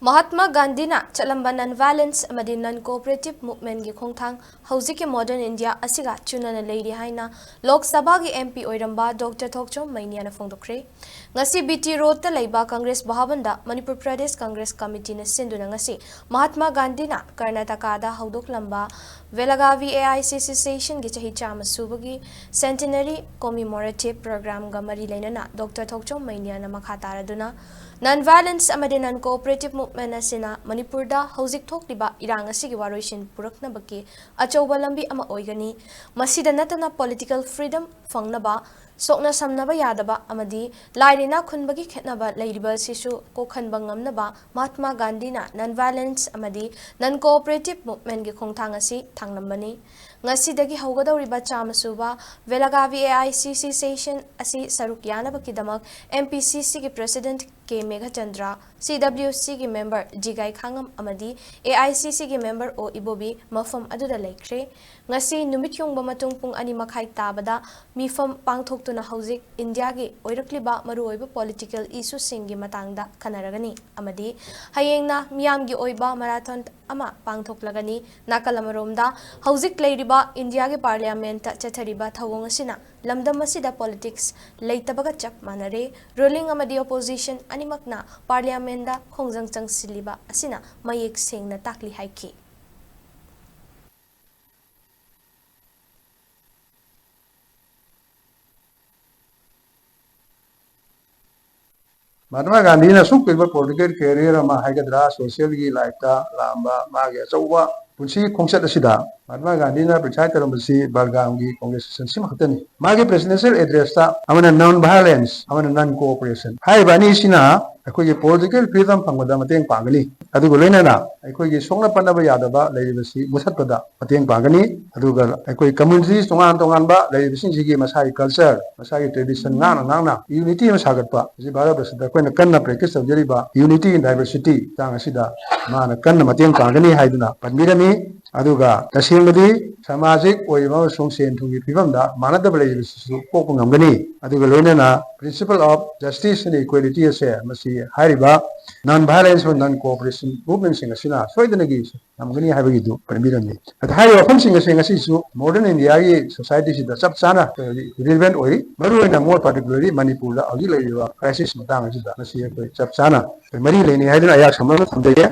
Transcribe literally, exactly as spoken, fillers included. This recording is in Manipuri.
ꯃꯍꯥꯠꯃꯥ ꯒꯥꯟꯙꯤꯅ ꯆꯠꯂꯝꯕ non violence ꯑꯃꯗꯤ non cooperative movementꯀꯤ ꯈꯣꯡꯊꯥꯡ ꯍꯧꯖꯤꯛꯀꯤ modern India ꯑꯁꯤꯒ ꯆꯨꯅꯅ ꯂꯩꯔꯤ ꯍꯥꯏꯅ ꯂꯣꯛ ꯁꯚꯥꯒꯤ MP ꯑꯣꯏꯔꯝꯕ Doctor ꯊꯣꯛꯆꯣꯝ ꯃꯩꯅꯤꯌꯥꯅ ꯐꯣꯡꯗꯣꯛꯈ꯭ꯔꯦ꯫ ꯉꯁꯤ BT Roadꯇ ꯂꯩꯕ Congress ꯚꯕꯟꯗ Manipur Pradesh Congress Committeeꯅ ꯁꯤꯟꯗꯨꯅ ꯉꯁꯤ ꯃꯍꯥꯠꯃꯥ ꯒꯥꯟꯙꯤꯅ ꯀꯔꯅꯥꯇꯀꯥꯗ ꯍꯧꯗꯣꯛꯂꯝꯕ ꯕꯦꯂꯒꯥꯚꯤ AICC sessionꯒꯤ ꯆꯍꯤ ꯆꯥꯝꯃ ꯁꯨꯕꯒꯤ centenary commemorative programꯒ ꯃꯔꯤ ꯂꯩꯅꯅ Doctor ꯊꯣꯛꯆꯣꯝ ꯃꯩꯅꯤꯌꯥꯅ ꯃꯈꯥ ꯇꯥꯔꯗꯨꯅ non violence ꯑꯃꯗꯤ non cooperative movement ꯑꯁꯤꯅ ꯃꯅꯤꯄꯨꯔꯗ ꯍꯧꯖꯤꯛ ꯊꯣꯛꯂꯤꯕ ꯏꯔꯥꯡ ꯑꯁꯤꯒꯤ ꯋꯥꯔꯣꯏꯁꯤꯟ ꯄꯨꯔꯛꯅꯕꯒꯤ ꯑꯆꯧꯕ ꯂꯝꯕꯤ ꯑꯃ ꯑꯣꯏꯒꯅꯤ꯫ ꯃꯁꯤꯗ ꯅꯠꯇꯅ political freedom ꯐꯪꯅꯕ, ꯁꯣꯛꯅ ꯁꯝꯅꯕ ꯌꯥꯗꯕ ꯑꯃꯗꯤ ꯂꯥꯏꯔ ꯏꯅꯥꯛ ꯈꯨꯟꯕꯒꯤ ꯈꯦꯠꯅꯕ ꯂꯩꯔꯤꯕ ꯑꯁꯤꯁꯨ ꯀꯣꯛꯍꯟꯕ ꯉꯝꯅꯕ ꯃꯍꯥꯠꯃꯥ ꯒꯥꯟꯙꯤꯅ non violence ꯑꯃꯗꯤ non cooperative movementꯀꯤ ꯈꯣꯡꯊꯥꯡ ꯑꯁꯤ ꯊꯥꯡꯂꯝꯕꯅꯤ꯫ ꯉꯁꯤꯗꯒꯤ ꯍꯧꯒꯗꯧꯔꯤꯕ ꯆꯥꯝꯃ ꯁꯨꯕ ꯕꯦꯂꯒꯥꯚꯤ AICC session ꯑꯁꯤ ꯁꯔꯨꯛ ꯌꯥꯅꯕꯒꯤꯗꯃꯛ MPCCꯒꯤ President ꯀꯦ ꯃꯦꯘꯆꯟꯗ꯭ꯔ, CWCꯒꯤ member ꯖꯤꯒꯥꯏ ꯈꯥꯡꯉꯝ ꯑꯃꯗꯤ AICCꯒꯤ member ꯑꯣ ꯏꯕꯣꯕꯤ ꯃꯐꯝ ꯑꯗꯨꯗ ꯂꯩꯈ꯭ꯔꯦ꯫ ꯉꯁꯤ ꯅꯨꯃꯤꯠ ꯌꯨꯡꯕ ꯃꯇꯨꯡ ꯄꯨꯡ ꯑꯅꯤ ꯃꯈꯥꯏ ꯇꯥꯕꯗ ꯃꯤꯐꯝ ꯄꯥꯡꯊꯣꯛꯇꯨꯅ ꯍꯧꯖꯤꯛ ꯏꯟꯗꯤꯌꯥꯒꯤ ꯑꯣꯏꯔꯛꯂꯤꯕ ꯃꯔꯨꯑꯣꯏꯕ political issueꯁꯤꯡꯒꯤ ꯃꯇꯥꯡꯗ ꯈꯟꯅꯔꯒꯅꯤ ꯑꯃꯗꯤ ꯍꯌꯦꯡꯅ ꯃꯤꯌꯥꯝꯒꯤ ꯑꯣꯏꯕ marathon ꯑꯃ ꯄꯥꯡꯊꯣꯛꯂꯒꯅꯤ꯫ ꯅꯥꯀꯜ ꯑꯃꯔꯣꯝꯗ ꯍꯧꯖꯤꯛ ꯂꯩꯔꯤꯕ ꯏꯟꯗꯤꯌꯥꯒꯤ parliamentꯇ ꯆꯠꯊꯔꯤꯕ ꯊꯧꯑꯣꯡ ꯑꯁꯤꯅ ꯂꯝꯗꯝ ꯑꯁꯤꯗ politics ꯂꯩꯇꯕꯒ ꯆꯞ ꯃꯥꯟꯅꯔꯦ꯫ Ruling ꯑꯃꯗꯤ opposition ꯑꯅꯤꯃꯛꯅ parliamentꯗ ꯈꯣꯡꯖꯪ ꯆꯪꯁꯤꯜꯂꯤꯕ ꯑꯁꯤꯅ ꯃꯌꯦꯛ ꯁꯦꯡꯅ ꯇꯥꯛꯂꯤ ꯍꯥꯏꯈꯤ꯫ ꯃꯍꯥꯠꯃꯥ ꯒꯥꯟꯙꯤꯅ ꯑꯁꯨꯛ ꯀꯨꯏꯕ political career ꯑꯃ ꯍꯥꯏꯒꯗ꯭ꯔꯥ, socialꯒꯤ lifeꯇ ꯂꯥꯛꯑꯝꯕ ꯃꯥꯒꯤ ꯑꯆꯧꯕ ꯄꯨꯟꯁꯤ ꯈꯣꯡꯆꯠ ꯑꯁꯤꯗ ꯃꯍꯥꯠꯃꯥ ꯒꯥꯟꯙꯤꯅ preside ꯇꯧꯔꯝꯕꯁꯤ ꯕꯦꯜꯒꯥꯝꯒꯤ Congress session ꯁꯤꯃ ꯈꯛꯇꯅꯤ꯫ ꯃꯥꯒꯤ presidential addressꯇ ꯑꯃꯅ non violence, ꯑꯃꯅ non cooperation ꯍꯥꯏꯔꯤꯕ ꯑꯅꯤꯁꯤꯅ ꯑꯩꯈꯣꯏꯒꯤ political freedom ꯐꯪꯕꯗ ꯃꯇꯦꯡ ꯄꯥꯡꯒꯅꯤ꯫ ꯑꯗꯨꯒ ꯂꯣꯏꯅꯅ ꯑꯩꯈꯣꯏꯒꯤ ꯁꯣꯛꯅ ꯄꯟꯅꯕ ꯌꯥꯗꯕ ꯂꯩꯔꯤꯕꯁꯤ ꯃꯨꯊꯠꯄꯗ ꯃꯇꯦꯡ ꯄꯥꯡꯒꯅꯤ꯫ ꯑꯗꯨꯒ ꯑꯩꯈꯣꯏ communities ꯇꯣꯉꯥꯟ ꯇꯣꯉꯥꯟꯕ ꯂꯩꯔꯤꯕꯁꯤꯡꯁꯤꯒꯤ ꯃꯁꯥꯒꯤ culture, ꯃꯁꯥꯒꯤ tradition ꯉꯥꯛꯅ ꯉꯥꯛꯅ unity ꯑꯃ ꯁꯥꯒꯠꯄ, ꯍꯧꯖꯤꯛ ꯚꯥꯔꯠ ꯕꯔꯁꯗ ꯑꯩꯈꯣꯏꯅ ꯀꯟꯅ practice ꯇꯧꯖꯔꯤꯕ unity in diversity ꯆꯥꯡ ꯑꯁꯤꯗ ꯃꯥꯅ ꯀꯟꯅ ꯃꯇꯦꯡ ꯄꯥꯡꯒꯅꯤ ꯍꯥꯏꯗꯨꯅ ꯄꯟꯕꯤꯔꯝꯃꯤ꯫ ꯑꯗꯨꯒ ꯇꯁꯦꯡꯕꯗꯤ ꯁꯃꯥꯖꯤꯛ ꯑꯣꯏꯔꯤꯕ ꯑꯃꯁꯨꯡ ꯁꯦꯟ ꯊꯨꯝꯒꯤ ꯐꯤꯕꯝꯗ ꯃꯥꯟꯅꯗꯕ ꯂꯩꯔꯤꯕꯁꯤꯁꯨ ꯀꯣꯛꯄ ꯉꯝꯒꯅꯤ꯫ ꯑꯗꯨꯒ ꯂꯣꯏꯅꯅ principle of justice and equality ꯑꯁꯦ ꯃꯁꯤ ꯍꯥꯏꯔꯤꯕ non violence ꯑꯃꯁꯨꯡ non cooperation movementꯁꯤꯡ ꯑꯁꯤꯅ ꯁꯣꯏꯗꯅꯒꯤ ꯉꯝꯒꯅꯤ ꯍꯥꯏꯕꯒꯤꯗꯨ ꯄꯟꯕꯤꯔꯝꯃꯤ꯫ ꯑꯗ ꯍꯥꯏꯔꯤꯕ ꯋꯥꯐꯝꯁꯤꯡ ꯑꯁꯤ ꯉꯁꯤꯁꯨ modern Indiaꯒꯤ societyꯁꯤꯗ ꯆꯞ ꯆꯥꯅ ꯑꯩꯈꯣꯏ ꯍꯧꯖꯤꯛ relevant ꯑꯣꯏꯔꯤ꯫ ꯃꯔꯨꯑꯣꯏꯅ more particularly ꯃꯅꯤꯄꯨꯔꯗ ꯍꯧꯖꯤꯛ ꯂꯩꯔꯤꯕ crisis ꯃꯇꯥꯡ ꯑꯁꯤꯗ ꯃꯁꯤ ꯑꯩꯈꯣꯏ ꯆꯞ ꯆꯥꯅ ꯑꯩꯈꯣꯏ ꯃꯔꯤ ꯂꯩꯅꯩ ꯍꯥꯏꯗꯨꯅ ꯑꯩꯍꯥꯛ ꯁꯝꯂꯞꯅ ꯊꯝꯖꯒꯦ꯫